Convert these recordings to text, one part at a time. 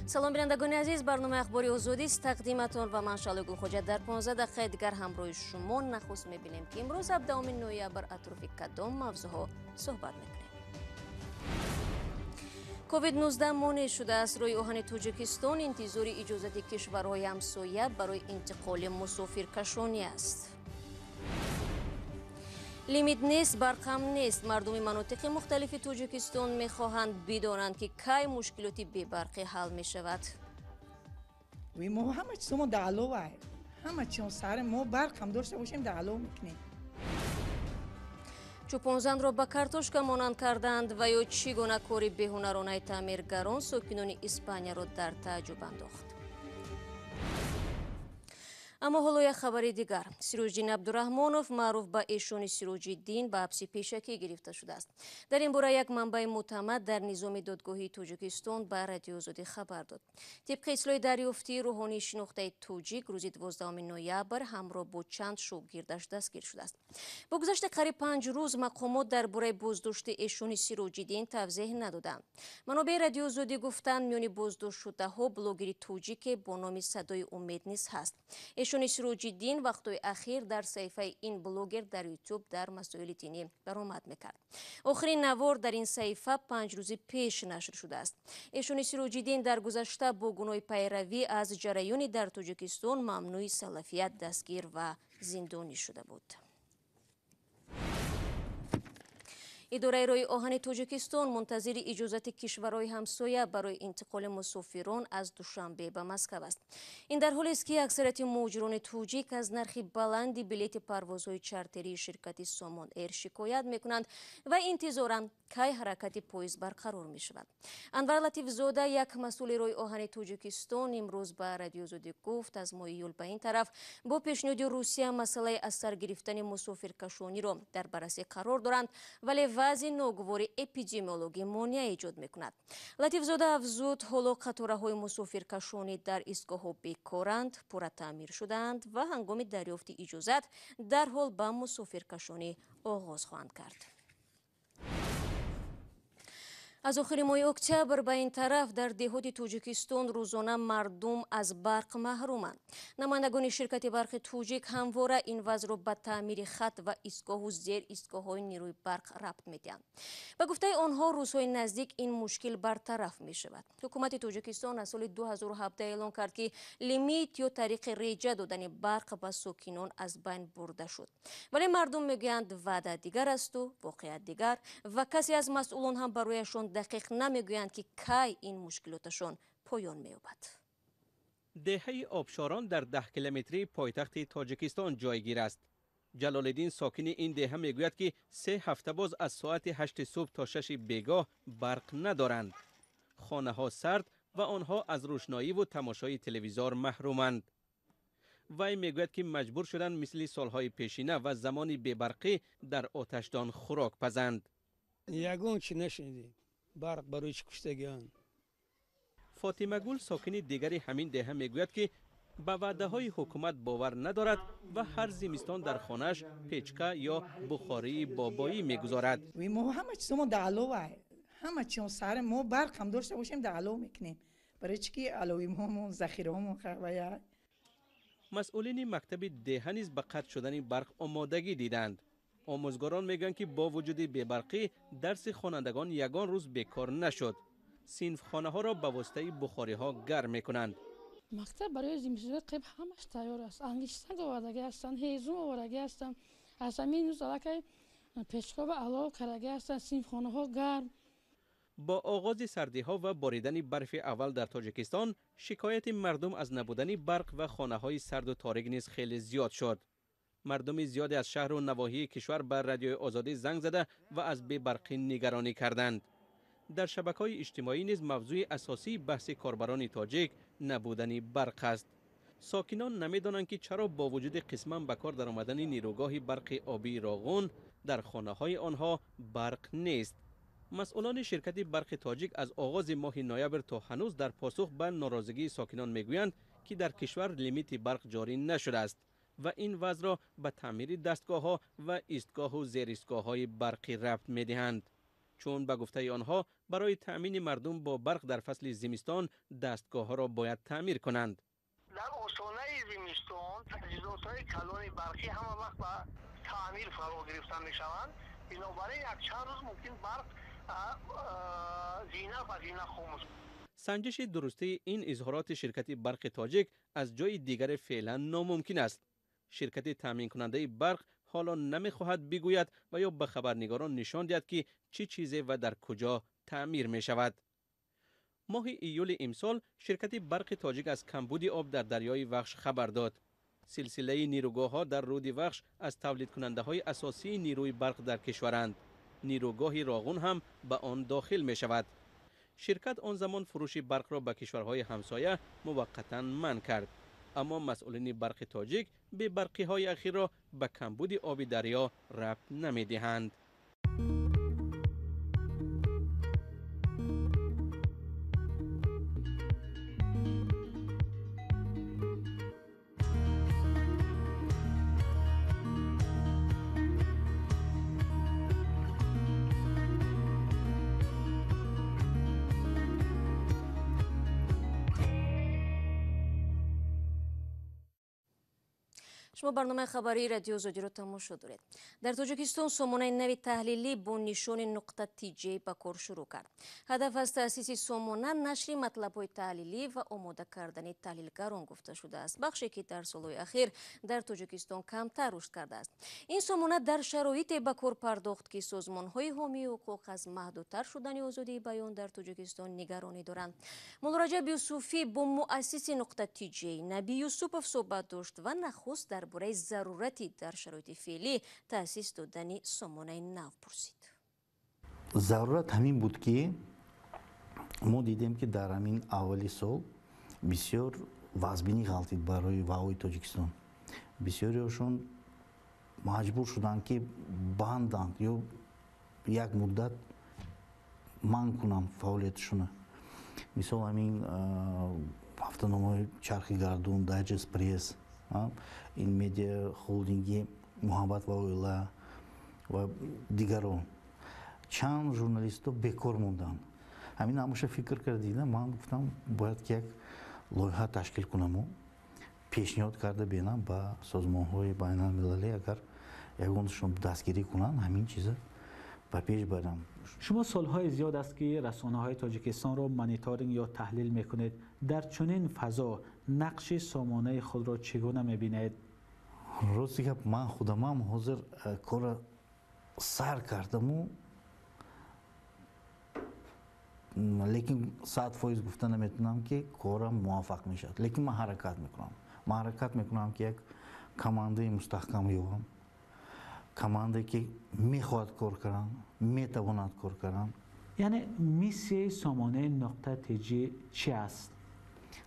Салом, бинандагони азиз. Барномаи Ахбори Озодист тақдиматон ва ман Шаҳло Гулхоҷа дар 15 дақиқаи дигар ҳамроҳи шумо. Нахуст мебинем, ки имрӯз 17 ноябр атрофи кадом мавзӯъҳо суҳбат мекунем. Ковид-19 монеъ шудааст. Роҳи оҳани Тоҷикистон интизори иҷозати кишварҳои ҳамсоя барои интиқоли мусофиркашонӣ аст. Лимит нест, барқам нест. Мардуми манотиқи мухталифи Тоҷикистон мехоҳанд бидонанд, ки кай мушкилоти бебарқӣ ҳал мешавад. Мо ҳама чизомо дар алова, ҳама чиз сари мо барқам дошта бошем, дар алов мекунем. Чӯпонзанро ба картошка монанд карданд ва ё чӣ гуна кори беҳунаронаи таъмиргарон сокинони Испанияро дар тааҷҷуб андохт. Аммо ҳоло як хабари дигар. Сироҷиддин Абдураҳмонов, маъруф ба Эшони Сироҷиддин, ба ҳабси пешакӣ гирифта шудааст. Дар ин бора як манбаи мӯътамад дар низоми додгоҳии Тоҷикистон ба Радиои Озодӣ хабар дод. Тибқи иттилои дарёфтӣ, рӯҳонии шинохтаи тоҷик рӯзи 12 ноябр ҳамроҳ бо чанд шогирдаш дастгир шудааст. Бо гузашти қариб 5 рӯз мақомот дар бораи боздошти Эшони Сироҷиддин тавзеҳ надоданд. Манобеи Радиои Озодӣ гуфтанд, миёни боздоштшудаҳо блогери тоҷике бо номи Садои Умед низ ҳаст. Эшони Сироҷиддин вақтҳои ахир дар саҳифаи ин блогер дар Ютуб дар масоили динӣ баромад мекард. Охирин навор дар ин саҳифа 5 рӯзи пеш нашр шудааст. Эшони Сироҷиддин дар гузашта бо гуноҳи пайравӣ аз ҷараёни дар Тоҷикистон мамнӯи салафият дастгир ва зиндонӣ шуда буд. Идораи роҳи оҳани Тоҷикистон мунтазири иҷозати кишварҳои ҳамсоя барои интиқоли мусофирон аз Душанбе ба Москав аст. Ин дар ҳолест, ки аксарияти муҳоҷирони тоҷик аз нархи баланди билети парвозҳои чартерии ширкати Сомон Эйр шикоят мекунанд ва интизоранд, кай ҳаракати поезд барқарор мешавад. Анвар Латифзода, як масъули роҳи оҳани Тоҷикистон, имрӯз ба Радиои Озодӣ гуфт, аз моҳи июл ба ин тараф бо пешниҳоди Русия масъалаи аз сар гирифтани мусофиркашониро дар баррасӣ қарор доранд, вале вазъи ногувори эпидемиологӣ монеа эҷод мекунад. Латифзода афзуд, ҳоло қатораҳои мусофиркашонӣ дар истгоҳҳо бекоранд, пурра таъмир шудаанд ва ҳангоми дарёфти иҷозат дарҳол ба мусофиркашонӣ оғоз хоҳанд кард. Аз охири моҳи октябр ба ин тараф дар деҳоти Тоҷикистон рӯзона мардум аз барқ маҳруманд. Намояндагони ширкати барқи тоҷик ҳамвора ин вазъро ба таъмири хат ва истгоҳу зер истгоҳҳои нерӯи барқ рабт медиҳанд. Ба гуфтаи онҳо, рӯзҳои наздик ин мушкил бартараф мешавад. Ҳукумати Тоҷикистон аз соли 2017 эълон кард, ки лимит ё тариқи реҷа додани барқ ба сокинон аз байн бурда шуд. Вале мардум мегӯянд, ваъда дигар асту воқеат дигар ва касе аз масъулон ҳам барояшон дақиқ намегӯянд, ки кай ин мушкилоташон поён меёбад. Деҳаи Обшорон дар 10 километрии пойтахти Тоҷикистон ҷойгир аст. Ҷалолиддин, сокини ин деҳа, мегӯяд, ки 3 ҳафта боз аз соати 8 субҳ то 6 бегоҳ барқ надоранд. Хонаҳо сард ва онҳо аз рӯшноиву тамошои телевизор маҳруманд. Вай мегӯяд, ки маҷбур шуданд мисли солҳои пешина ва замони бебарқӣ дар оташдон хӯрок пазанд. Ягон чӣ нашунидем. Барқ барои чӣ куштагиан? Фотимагул, сокини дигари ҳамин деҳа, мегӯяд, ки ба ваъдаҳои ҳукумат бовар надорад ва ҳар зимистон дар хонааш печка ё бухории бобоӣ мегузорад. Мо ҳама чизомо дар алова, ҳама чиз сари мо барқам дошта бошем, дар алов мекунем. Барои чӣ ки аловимомон, захираҳомон вая. Масъулини мактаби деҳа низ ба қатъ шудани барқ омодагӣ диданд. Омӯзгорон мегӯянд, ки бо вуҷуди бебарқӣ дарси хонандагон ягон рӯз бекор нашуд. Синфхонаҳоро ба воситаи бухориҳо гарм мекунанд. Мактаб барои зимистон қиб ҳамаш тайёр аст. Ангиштанг овардагӣ ҳастанд, ҳезум овардагӣ ҳастанд. Аз ҳамин рӯз аллакай печка ва алов кардагӣ ҳастанд, синфхонаҳо гарм. Бо оғози сардиҳо ва боридани барфи аввал дар Тоҷикистон шикояти мардум аз набудани барқ ва хонаҳои сарду торик низ хеле зиёд шуд. Мардуми зиёде аз шаҳру навоҳии кишвар ба Радиои Озодӣ занг зада ва аз бебарқӣ нигаронӣ карданд. Дар шабакаҳои иҷтимоӣ низ мавзӯи асосии баҳси корбарони тоҷик набудани барқ аст. Сокинон намедонанд, ки чаро бо вуҷуди қисман ба кор даромадани нерӯгоҳи барқи обии Роғун дар хонаҳои онҳо барқ нест. Масъулони ширкати барқи тоҷик аз оғози моҳи ноябр то ҳанӯз дар посух ба норозигии сокинон мегӯянд, ки дар кишвар лимити барқ ҷорӣ нашудааст ва ин вазъро ба таъмири дастгоҳҳо ва истгоҳу зеристгоҳҳои барқӣ рабт медиҳанд. Чун ба гуфтаи онҳо барои таъмини мардум бо барқ дар фасли зимистон дастгоҳҳоро бояд таъмир кунанд. Дар остонаи зимистон таҷҳизотҳои калони барқӣ ҳама вақт ба таъмир фаро гирифта мешаванд. Бинобар ин якчанд рӯз мумкин барқ зина ба зина хомӯш. Санҷиши дурустии ин изҳороти ширкати барқи тоҷик аз ҷои дигаре феълан номумкин аст. Ширкати таъминкунандаи барқ ҳоло намехоҳад бигӯяд ва ё ба хабарнигорон нишон диҳад, ки чӣ чизе ва дар куҷо таъмир мешавад. Моҳи июли имсол ширкати барқи тоҷик аз камбуди об дар дарёи Вахш хабар дод. Силсилаи нерӯгоҳҳо дар руди Вахш аз тавлидкунандаҳои асосии нерӯи барқ дар кишваранд. Нерӯгоҳи Роғун ҳам ба он дохил мешавад. Ширкат он замон фурӯши барқро ба кишварҳои ҳамсоя муваққатан манъ кард. Аммо масъулини барқи тоҷик бебарқиҳои ахирро ба камбуди оби дарё рабт намедиҳанд. Шумо барномаи хабарии Радио Озодиро тамошо доред. Дар Тоҷикистон сомонаи нави таҳлилӣ бо нишони нуқта тж ба кор шурӯъ кард. Ҳадаф аз таъсиси сомона нашри матлабҳои таҳлилӣ ва омода кардани таҳлилгарон гуфта шудааст, бахше ки дар солҳои ахир дар Тоҷикистон камтар рушд кардааст. Ин сомона дар шароите ба кор пардохт, ки созмонҳои ҳомии ҳуқуқ аз маҳдудтар шудани озодии баён дар Тоҷикистон нигаронӣ доранд. Муллораҷаб Юсуфӣ бо муассиси нуқта тж Наби Юсупов суҳбат дошт ва нахуст дар бораи зарурати дар шароити феълӣ таъсис додани сомонаи нав пурсид. Зарурат ҳамин буд, ки мо дидем, ки дар ҳамин аввали сол бисёр вазбинӣ ғалтид барои ваои Тоҷикистон. Бисёриашон маҷбур шуданд, ки банданд ё як муддат манъ кунанд фаъолияташона. Мисол, ҳамин ҳафтаномаи Чархи гардун, Дайджест Пресс, ин медиа холдинги Муҳаббат ва оила ва дигарон. Чанд журналистҳо бекор монданд. Ҳамин ҳамаша фикр карда дидам, ман гуфтам, бояд ки як лоиҳа ташкил кунаму пешниҳод карда бинам ба созмонҳои байналмилалӣ, агар ягонашон дастгирӣ кунанд, ҳамин чиза ба пеш барам. Шумо солҳои зиёд аст, ки расонаҳои Тоҷикистонро мониторинг ё таҳлил мекунед. Дар чунин фазо нақши сомонаи худро чӣ гуна мебинед? Рости гап, ман худамам ҳозир корро сар кардаму, лекин 100% гуфта наметавонам, ки корам муваффақ мешавад. Лекин ман ҳаракат мекунам. Ман ҳаракат мекунам, ки як командаи мустаҳкам ёбам, командае ки мехоҳад кор кардан, метавонад кор кардан. Яъне миссияи сомонаи нуқта тж чи аст?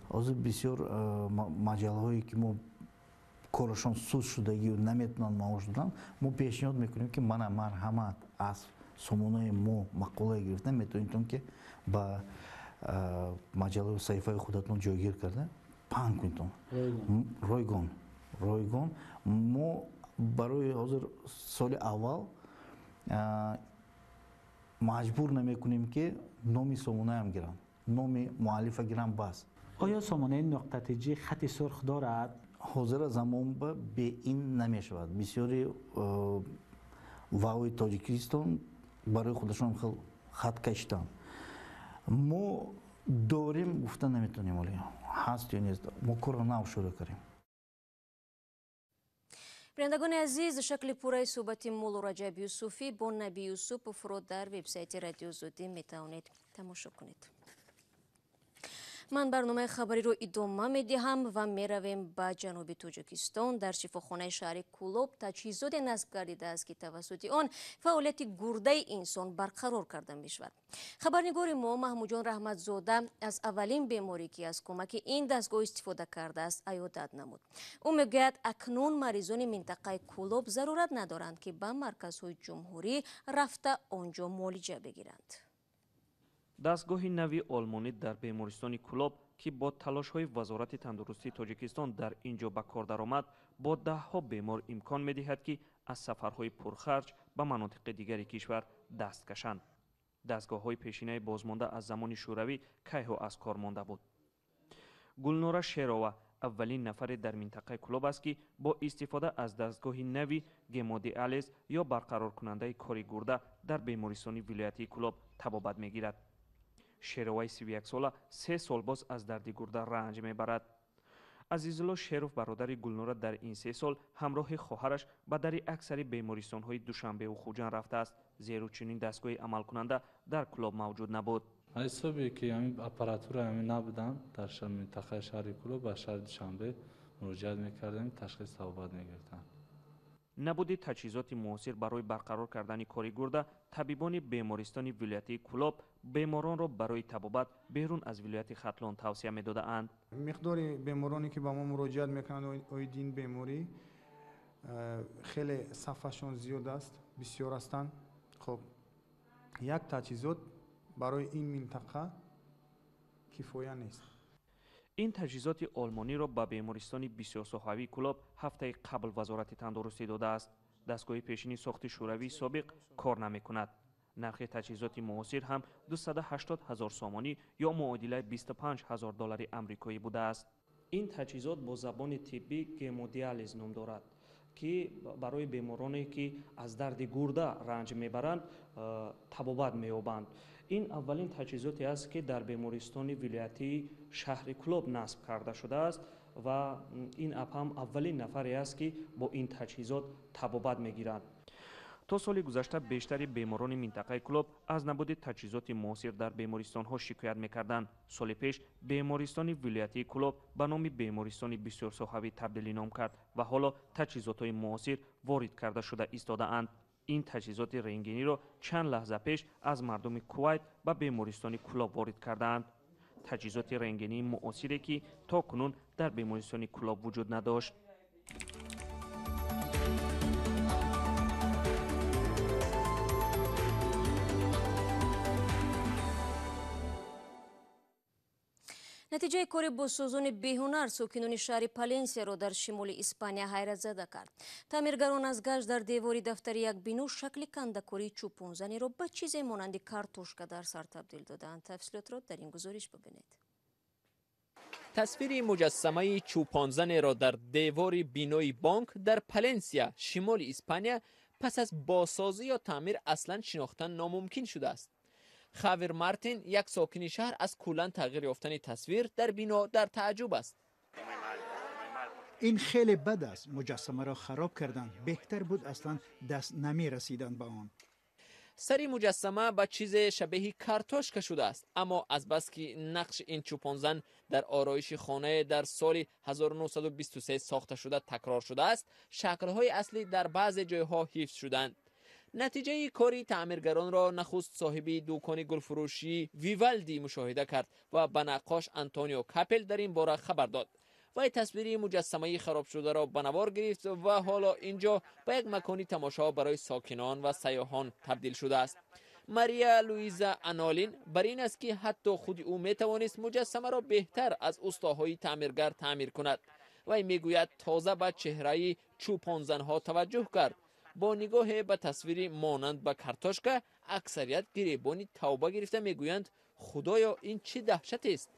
Ҳозир бисёр маҷаллаҳое, ки мо корашон суст шудагию наметавонанд маош додан, мо пешниҳод мекунем, ки мана марҳамат, аз сомонаи мо мақолае гирифта метавонедтон, ки ба маҷаллаи саҳифаи худатон ҷойгир карда паҳн кунедтон ройгон. Ройгон. Мо барои ҳозир соли аввал маҷбур намекунем, ки номи сомонаам гиранд, номи муаллифа гиранд, бас. Оё сомонаи нуқта тж хати сурх дорад? Ҳозира замон ба бе ин намешавад. Бисёри ваои Тоҷикистон барои худашон хел хат кашиданд. Мо дорем гуфта наметавонем, оле ҳаст ё нест, мо корро нав шурӯъ кардем. Бинандагони азиз, шакли пурраи суҳбати Муллораҷаб Юсуфӣ бо Наби Юсуповро дар вебсайти Радио Озодӣ метавонед тамошо кунед. Ман барномаи хабариро идома медиҳам ва меравем ба ҷануби Тоҷикистон. Дар шифохонаи шаҳри Кӯлоб таҷҳизоте насб гардидааст, ки тавассути он фаъолияти гурдаи инсон барқарор карда мешавад. Хабарнигори мо Маҳмудҷон Раҳматзода аз аввалин беморӣ, ки аз кӯмаки ин дастгоҳ истифода кардааст, аёдат намуд. Ӯ мегӯяд, акнун маризони минтақаи Кӯлоб зарурат надоранд, ки ба марказҳои ҷумҳурӣ рафта он ҷо муолиҷа бигиранд. Дастгоҳи нави олмонӣ дар бемористони Кӯлоб, ки бо талошҳои Вазорати тандурустии Тоҷикистон дар ин ҷо ба кор даромад, бо даҳҳо бемор имкон медиҳад, ки аз сафарҳои пурхарҷ ба манотиқи дигари кишвар даст кашанд. Дастгоҳҳои пешинаи бозмонда аз замони шӯравӣ кайҳо аз кор монда буд. Гулнора Шерова аввалин нафаре дар минтақаи Кӯлоб аст, ки бо истифода аз дастгоҳи нави гемодиализ ё барқароркунандаи кори гурда дар бемористони вилоятии Кӯлоб табобат мегирад. Шероваи 31сола 3 сол боз аз дарди гурда ранҷ мебарад. Азизулло Шеров, бародари Гулнора, дар ин 3 сол ҳамроҳи хоҳараш ба дари аксари бемористонҳои Душанбеву Хуҷанд рафтааст, зеро чунин дастгоҳи амалкунанда дар Кӯлоб мавҷуд набуд. Ҳисобе ки ҳамин аппаратура ҳамин набуданд дар минтақаи шаҳри Кӯлоб, ба шаҳри Душанбе муроҷиат мекардем, ташхис табобат мегирифтанд. Набуди таҷҳизоти муосир барои барқарор кардани кори гурда, табибони бемористони вилоятии Кӯлоб беморонро барои табобат берун аз вилояти Хатлон тавсия медодаанд. Миқдори бемороне ки ба мо муроҷиат мекунанд оиди ин беморӣ хеле сафашон зиёд аст, бисёр ҳастанд. Хоб, як таҷҳизот барои ин минтақа кифоя нест. Ин таҷҳизоти олмониро ба бемористони бисёрсоҳавии Кӯлоб ҳафтаи қабл вазорати тандурустӣ додааст. Дастгоҳи пешини сохти шӯравии собиқ кор намекунад. Нархи таҷҳизоти муосир ҳам 280 ҳазор сомонӣ ё муодилаи 25 ҳазор доллари амрикоӣ будааст. Ин таҷҳизот бо забони тиббӣ гемодиализ ном дорад, ки барои бемороне ки аз дарди гурда ранҷ мебаранд табобат меёбанд. Ин аввалин таҷҳизоте аст, ки дар бемористони вилоятии шаҳри Кӯлоб насб карда шудааст ва ин апам аввалин нафаре аст, ки бо ин таҷҳизот табобат мегиранд. То соли гузашта бештари беморони минтақаи Кӯлоб аз набуди таҷҳизоти муосир дар бемористонҳо шикоят мекарданд. Соли пеш бемористони вилоятии Кӯлоб ба номи бемористони бисёрсоҳавӣ табдили ном кард ва ҳоло таҷҳизотҳои муосир ворид карда шуда истодаанд. Ин таҷҳизоти рентгениро чанд лаҳза пеш аз мардуми Кувайт ба бемористони Кӯлоб ворид кардаанд. Таҷҳизоти рентгении муосире, ки то кунун дар бемористони Кӯлоб вуҷуд надошт. Натиҷаи кори бозсозони беҳунар сокинони шаҳри Паленсияро дар шимоли Испания ҳайратзада кард. Таъмиргарон аз гашт дар девори дафтари як бино шакли кандакории чӯпонзанеро ба чизе монанди картошка дар сар табдил додаанд. Тафсилотро дар ин гузориш бибинед. Тасвири муҷассамаи чӯпонзанеро дар девори бинои бонк дар Паленсия, шимоли Испания, пас аз бозсозӣ ё таъмир аслан шинохтан номумкин шудааст. Хавир Мартин, як сокини шаҳр, аз куллан тағйир ёфтани тасвир дар бино дар тааҷҷуб аст. Ин хеле бад аст. Муҷассамаро хароб карданд. Беҳтар буд аслан даст намерасиданд ба он. Сари муҷассама ба чизе шабеҳи картошка шудааст, аммо азбаски нақши ин чӯпонзан дар ороиши хонае дар соли 1923 сохта шуда такрор шудааст, шаклҳои аслӣ дар баъзе ҷойҳо ҳифз шуданд. Натиҷаи кори таъмиргаронро нахуст соҳиби дукони гулфурӯшии Вивалди мушоҳида кард ва ба наққош Антонио Капел дар ин бора хабар дод. Вай тасвири муҷассамаи харобшударо ба навор гирифт ва ҳоло ин ҷо ба як макони тамошо барои сокинон ва сайёҳон табдил шудааст. Мария Луиза Анолин бар ин аст, ки ҳатто худи ӯ метавонист муҷассамаро беҳтар аз устоҳои таъмиргар таъмир кунад. Вай мегӯяд, тоза ба чеҳраи чӯпонзанҳо таваҷҷӯҳ кард. Бо нигоҳе ба тасвири монанд ба картошка аксарият гиребони тавба гирифта мегӯянд: худоё, ин чӣ даҳшатест?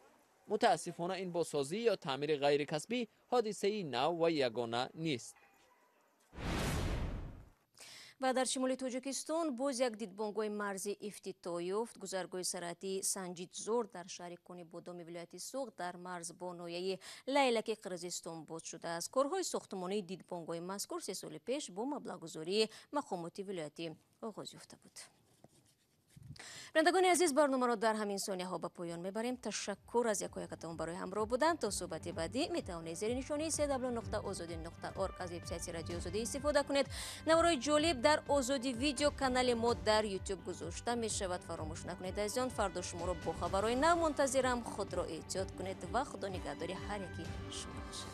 Мутаассифона, ин бозсозӣ ё таъмири ғайрикасбӣ ҳодисаи нав ва ягона нест. Ва дар шимоли Тоҷикистон боз як дидбонгоҳи марзӣ ифтитоҳ ёфт. Гузаргоҳи сарҳадии Санҷидзор дар шаҳри Конибодоми вилояти Суғд дар марз бо ноҳияи Лайлаки Қирғизистон боз шудааст. Корҳои сохтмонии дидбонгоҳи мазкур 3 соли пеш бо маблағгузории мақомоти вилоятӣ оғоз ёфта буд. Бинандагони азиз, барномаро дар ҳамин сонияҳо ба поён мебарем. Ташаккур аз якоякатон барои ҳамроҳ будан. То суҳбати баъдӣ метавонед зери нишонии cw.ozodi.org аз вебсайти Радиои Озодӣ истифода кунед. Наворои ҷолиб дар Озодӣ видео канали мо дар YouTube гузошта мешавад. Фаромӯш накунед, азизон, фардо шуморо бо хабарҳои нав мунтазирам. Худро эҳтиёт кунед ва худо нигаҳдори ҳар яки шумо бошад.